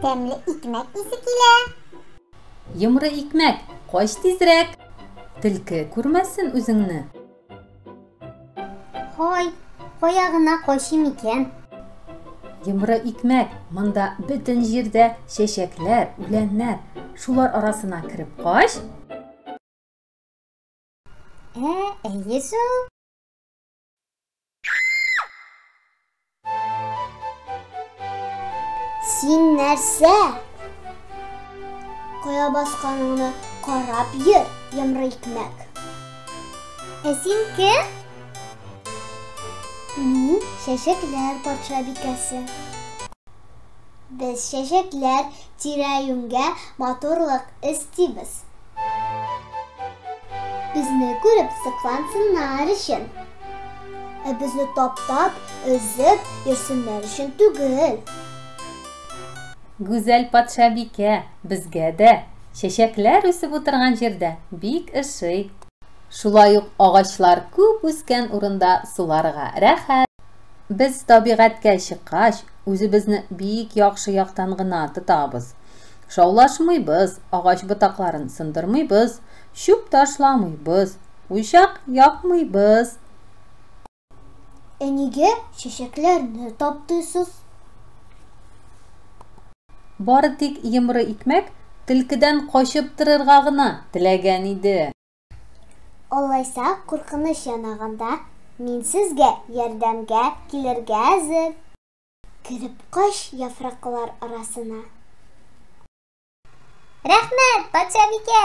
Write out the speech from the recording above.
Тәмле икмәк исе килә. Йомры икмәк, кач тизрәк! Төлке күрмәсен үзеңне. Һай, кая гына качыйм икән? Йомры икмәк, монда бөтен җирдә чәчәкләр, үләннәр. Шулар арасына кереп кач. Ә, әйе шул. Син нәрсә? Кая басканыңны карап йөр, йомры икмәк. Ә син кем? Мин чәчәкләр патшабикәсе. Без чәчәкләр тирә-юньгә матурлык өстибез. Безне күреп соклансыннар өчен. Ә безне таптап, өзеп йөрсеннәр өчен түгел. Гүзәл патшабикә, безгә дә чәчәкләр үсеп утырган җирдә бик ошый. Шулай ук агачлар күп үскән урында суларга рәхәт. Без табигатькә чыккач, үзебезне бик яхшы яктан гына тотабыз. Шаулашмыйбыз, агач ботакларын сындырмыйбыз, чүп ташламыйбыз, учак якмыйбыз. Ә нигә чәчәкләрне таптыйсыз? Бары тик йомры икмәк төлкедән качып торырга гына теләгән иде. Алайса, куркыныч янаганда, мин сезгә ярдәмгә килергә әзер. Кереп кач яфраклар арасына. Рәхмәт, патшабикә!